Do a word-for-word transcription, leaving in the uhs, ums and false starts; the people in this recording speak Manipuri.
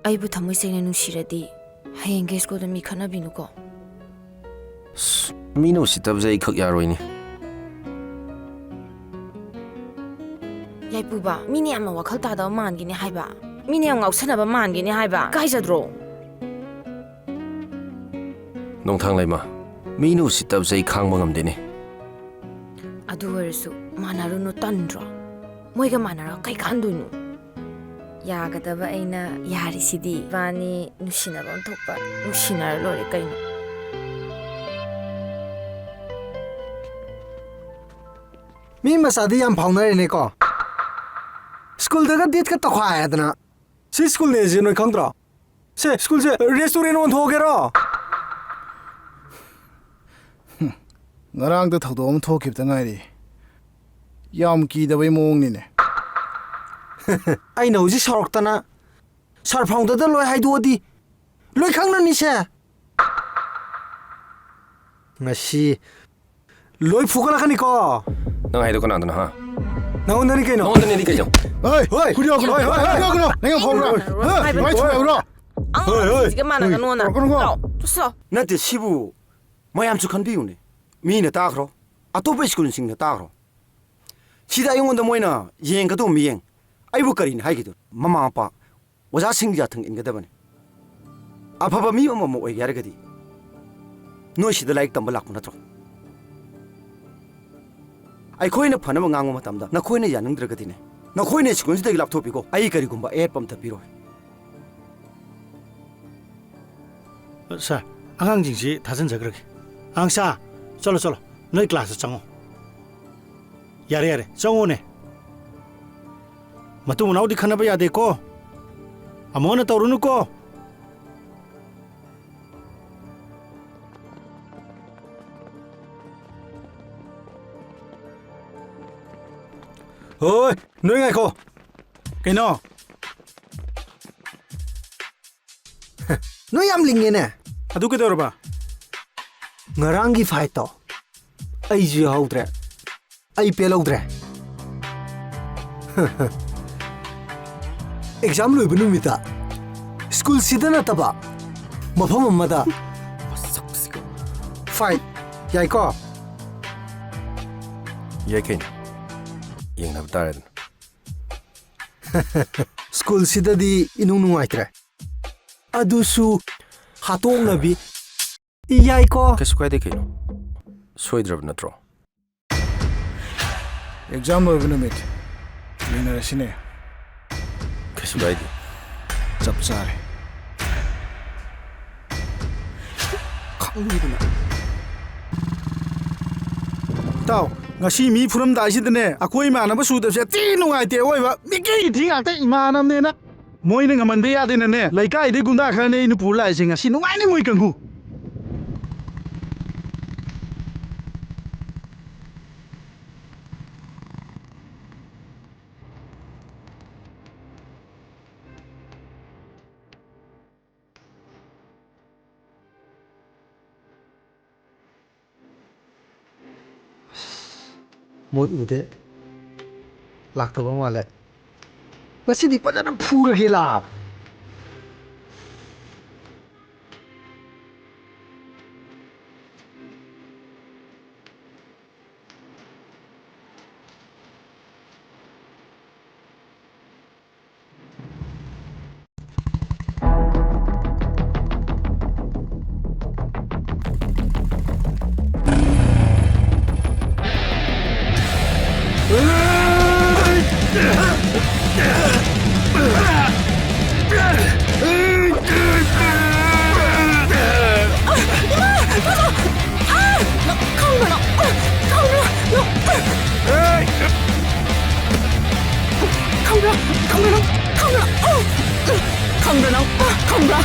ꯑꯩꯕꯨ ꯊꯃꯣꯏ ꯁꯦꯡꯅ ꯅꯨꯡꯁꯤꯔꯗꯤ ꯍꯌꯦꯡꯒꯩ ꯁ꯭ꯀꯨꯜꯗ ꯃꯤ ꯈꯠꯅꯕꯤꯅꯨꯀꯣ꯫ ꯑꯁ, ꯃꯤꯅ ꯎꯁꯤꯠꯇꯕꯁꯦ ꯑꯩ ꯈꯛ ꯌꯥꯔꯣꯏꯅꯦ꯫ ꯌꯥꯏꯄꯨꯕ, ꯃꯤꯅ ꯌꯥꯝꯅ ꯋꯥꯈꯜ ꯇꯥꯗꯕ ꯃꯥꯟꯒꯤꯅꯤ ꯍꯥꯏꯕ, ꯃꯤꯅ ꯌꯥꯝ ꯉꯥꯎꯁꯟꯅꯕ ꯃꯥꯟꯒꯤꯅꯤ ꯍꯥꯏꯕ, ꯏꯀꯥꯏꯖꯗ꯭ꯔꯣ? ꯅꯣꯡꯊꯥꯡꯂꯩꯃ, ꯃꯤꯅ ꯎꯁꯤꯠꯇꯕꯁꯦ ꯑꯩ ꯈꯥꯡꯕ ꯉꯝꯗꯦꯅꯦ꯫ ꯑꯗꯨ ꯑꯣꯏꯔꯁꯨ ꯃꯥꯟꯅꯔꯨꯅꯨ, ꯇꯟꯗ꯭ꯔꯣ? ꯃꯣꯏꯒ ꯃꯥꯟꯅꯔꯒ ꯀꯩ ꯀꯥꯟꯗꯣꯏꯅꯣ? ꯌꯥꯒꯗꯕ ꯑꯩꯅ ꯌꯥꯔꯤꯁꯤꯗꯤ꯫ ꯏꯕꯥꯅꯤ ꯅꯨꯡꯁꯤꯅꯕ ꯑꯃ ꯊꯣꯛꯄ, ꯅꯨꯡꯁꯤꯅꯔ ꯂꯣꯏꯔꯦ ꯀꯩꯅꯣ꯫ ꯃꯤ ꯃꯆꯥꯗꯤ ꯌꯥꯝ ꯐꯥꯎꯅꯔꯦꯅꯦꯀꯣ꯫ ꯁ꯭ꯀꯨꯜꯗꯒ ꯗꯦꯠꯀ ꯇꯧꯈꯥꯏꯗꯅ꯫ ꯁꯤ ꯁ꯭ꯀꯨꯜꯅꯦꯁꯦ ꯅꯣꯏ ꯈꯪꯗ꯭ꯔꯣ? ꯁꯦ, ꯁ꯭ꯀꯨꯜꯁꯦ ꯔꯦꯁꯇꯨꯔꯦꯟ ꯑꯣꯟꯊꯣꯛꯑꯒꯦꯔꯣ? ꯉꯔꯥꯡꯗ ꯊꯧꯗꯣꯛ ꯑꯃ ꯊꯣꯛꯈꯤꯕꯇ ꯉꯥꯏꯔꯤ꯫ ꯌꯥꯝ ꯀꯤꯗꯕꯩ ꯃꯑꯣꯡꯅꯤꯅꯦ꯫ ꯑꯩꯅ ꯍꯧꯖꯤꯛ ꯁꯥꯎꯔꯛꯇꯅ ꯁꯥꯔ ꯐꯥꯎꯟꯗꯔꯗ ꯂꯣꯏ ꯍꯥꯏꯗꯣꯛꯑꯗꯤ ꯂꯣꯏ ꯈꯪꯅꯅꯤꯁꯦ꯫ ꯉꯁꯤ ꯂꯣꯏ ꯐꯨꯒꯠꯂꯛꯀꯅꯤꯀꯣ꯫ ꯅꯪ ꯍꯥꯏꯗꯣ ꯀꯅꯥꯗꯅꯣ, ꯍꯥ? ꯅꯉꯣꯟꯗꯅꯤ ꯀꯩꯅꯣ꯫ ꯅꯉꯣꯟꯗꯅꯤ ꯀꯩꯅꯣ꯫ ꯍꯣꯏ, ꯍꯣꯏ, ꯈꯨꯗꯤ ꯌꯥꯎꯒꯅꯨ, ꯍꯣꯏ, ꯍꯣꯏ, ꯍꯣꯏ, ꯍꯣꯏ, ꯌꯥꯎꯒꯅꯨ꯫ ꯅꯪ ꯌꯥꯝ ꯐꯥꯎꯕ꯭ꯔꯥ? ꯍꯥꯏꯕ ꯍꯥ? ꯅꯨꯡꯉꯥꯏꯕ꯭ꯔꯣ? ꯍꯣꯏ, ꯍꯣꯏ꯫ ꯑꯉꯥꯡ ꯍꯣꯏ, ꯍꯣꯏ꯫ ꯃꯆꯥꯁꯤꯡꯁꯤꯒ ꯃꯥꯟꯅꯒꯅꯣꯅ꯫ ꯍꯣꯏ, ꯇꯧꯔꯛꯀꯅꯨꯀꯣ꯫ ꯂꯥꯛꯑꯣ, ꯆꯠꯁꯤ ꯂꯥꯛꯑꯣ꯫ ꯅꯠꯇꯦ, ꯁꯤꯕꯨ ꯃꯌꯥꯝꯁꯨ ꯈꯟꯕꯤꯌꯨꯅꯦ꯫ ꯃꯤꯅ ꯇꯥꯈ꯭ꯔꯣ, ꯑꯇꯣꯞꯄ ꯁ꯭ꯀꯨꯜꯁꯤꯡꯅ ꯇꯥꯈ꯭ꯔꯣ꯫ ꯁꯤꯗ ꯑꯩꯉꯣꯟꯗ ꯃꯣꯏꯅ ꯌꯦꯡꯒꯗꯧꯕ ꯃꯤꯠꯌꯦꯡ, ꯑꯩꯕꯨ ꯀꯔꯤꯅ ꯍꯥꯏꯈꯤꯗꯣꯏꯅꯣ? ꯃꯃꯥ ꯃꯄꯥ, ꯑꯣꯖꯥꯁꯤꯡ ꯌꯥꯊꯪ ꯏꯟꯒꯗꯕꯅꯤ꯫ ꯑꯐꯕ ꯃꯤ ꯑꯃꯃꯝ ꯑꯣꯏꯒꯦ ꯍꯥꯏꯔꯒꯗꯤ ꯅꯣꯏ ꯁꯤꯗ ꯂꯥꯏꯔꯤꯛ ꯇꯝꯕ ꯂꯥꯛꯄ ꯅꯠꯇ꯭ꯔꯣ? ꯑꯩꯈꯣꯏꯅ ꯐꯅꯕ ꯉꯥꯡꯕ ꯃꯇꯝꯗ ꯅꯈꯣꯏꯅ ꯌꯥꯅꯤꯡꯗ꯭ꯔꯒꯗꯤꯅꯦ, ꯅꯈꯣꯏꯅ ꯁ꯭ꯀꯨꯜꯁꯤꯗꯒꯤ ꯂꯥꯞꯊꯣꯛꯄꯤꯀꯣ꯫ ꯑꯩ ꯀꯔꯤꯒꯨꯝꯕ ꯑꯌꯦꯠꯄ ꯑꯝꯇ ꯄꯤꯔꯣꯏ꯫ ꯁꯥꯔ, ꯑꯉꯥꯡꯁꯤꯡꯁꯤ ꯊꯥꯖꯤꯟꯖꯈ꯭ꯔꯒꯦ꯫ ꯑꯉꯥꯡꯁꯥ, ꯆꯠꯂꯣ, ꯆꯠꯂꯣ, ꯅꯣꯏ ꯀ꯭ꯂꯥꯁꯇ ꯆꯪꯉꯣ꯫ ꯌꯥꯔꯦ, ꯌꯥꯔꯦ, ꯆꯪꯉꯣꯅꯦ꯫ ꯃꯇꯨ ꯃꯅꯥꯎꯗꯤ ꯈꯟꯅꯕ ꯌꯥꯗꯦꯀꯣ꯫ ꯑꯃꯨꯛ ꯍꯟꯅ ꯇꯧꯔꯨꯅꯨꯀꯣ꯫ ꯍꯣꯏ, ꯅꯣꯏ ꯉꯥꯏꯈꯣ꯫ ꯀꯩꯅꯣ? ꯅꯣꯏ ꯌꯥꯝ ꯂꯤꯡꯉꯦꯅꯦ꯫ ꯑꯗꯨ ꯀꯩꯗꯧꯔꯕ? ꯉꯔꯥꯡꯒꯤ ꯐꯥꯏꯠꯇꯣ ꯑꯩꯁꯨ ꯌꯥꯎꯍꯧꯗ꯭ꯔꯦ꯫ ꯑꯩ ꯄꯦꯜꯍꯧꯗ꯭ꯔꯦ꯫ ꯑꯦꯛꯖꯥꯝ ꯂꯣꯏꯕ ꯅꯨꯃꯤꯠꯇ ꯁ꯭ꯀꯨꯜꯁꯤꯗ ꯅꯠꯇꯕ ꯃꯐꯝ ꯑꯃꯗ꯫ ꯃꯁꯛꯁꯤꯒ꯫ ꯐꯥꯏꯠ ꯌꯥꯏꯀꯣ? ꯌꯥꯏ ꯀꯩꯅꯣ, ꯌꯦꯡꯅꯕ ꯇꯥꯔꯦꯗꯅ꯫ ꯁ꯭ꯀꯨꯜꯁꯤꯗꯗꯤ ꯏꯅꯨꯡ ꯅꯨꯡꯉꯥꯏꯇ꯭ꯔꯦ꯫ ꯑꯗꯨꯁꯨ ꯍꯥꯠꯇꯣꯛꯅꯕꯤ꯫ ꯌꯥꯏꯀꯣ? ꯀꯩꯁꯨ ꯀꯥꯏꯗꯦ ꯀꯩꯅꯣ, ꯁꯣꯏꯗ꯭ꯔꯕ ꯅꯠꯇ꯭ꯔꯣ? ꯑꯦꯛꯖꯥꯝ ꯂꯣꯏꯕ ꯅꯨꯃꯤꯠ ꯌꯦꯡꯅꯔꯁꯤꯅꯦ꯫ ꯀꯩꯁꯨ ꯀꯥꯏꯗꯦ꯫ ꯆꯞ ꯆꯥꯔꯦ꯫ ꯈꯪꯗꯅ꯫ ꯏꯇꯥꯎ, ꯉꯁꯤ ꯃꯤ ꯐꯨꯔꯝꯗꯥꯏꯁꯤꯗꯅꯦ, ꯑꯩꯈꯣꯏ ꯏꯃꯥꯟꯅꯕ ꯁꯨꯗꯕꯁꯦ ꯊꯤ ꯅꯨꯡꯉꯥꯏꯇꯦ ꯑꯣꯏꯕ꯫ ꯃꯤꯀꯤ ꯊꯤ ꯉꯥꯛꯇ ꯏꯃꯥꯟꯅꯕꯅꯦꯅ꯫ ꯃꯣꯏꯅ ꯉꯝꯍꯟꯕ ꯌꯥꯗꯦꯅꯅꯦ, ꯂꯩꯀꯥꯏꯗꯩ ꯒꯨꯟꯗꯥ ꯈꯔꯅꯦ ꯑꯩꯅ ꯄꯨꯔ ꯂꯥꯛꯏꯁꯦ꯫ ꯉꯁꯤ ꯅꯨꯡꯉꯥꯏꯅꯤ ꯃꯣꯏ ꯀꯥꯡꯒꯨ꯫ ꯃꯣꯏ ꯎꯗꯦ꯫ ꯂꯥꯛꯇꯕ ꯃꯥꯜꯂꯦ꯫ ꯉꯁꯤꯗꯤ ꯐꯖꯅ ꯐꯨꯔꯒꯦ ꯂꯥ꯫ ꯈꯪꯕ꯭ꯔꯥ? ꯈꯪꯕ꯭ꯔꯥ? ꯅꯪ ꯈꯪꯕ꯭ꯔꯥ? ꯈꯪꯕ꯭ꯔꯥ? ꯑꯣ! ꯈꯪꯕ꯭ꯔꯥ ꯅꯪ? ꯈꯪꯕ꯭ꯔꯥ?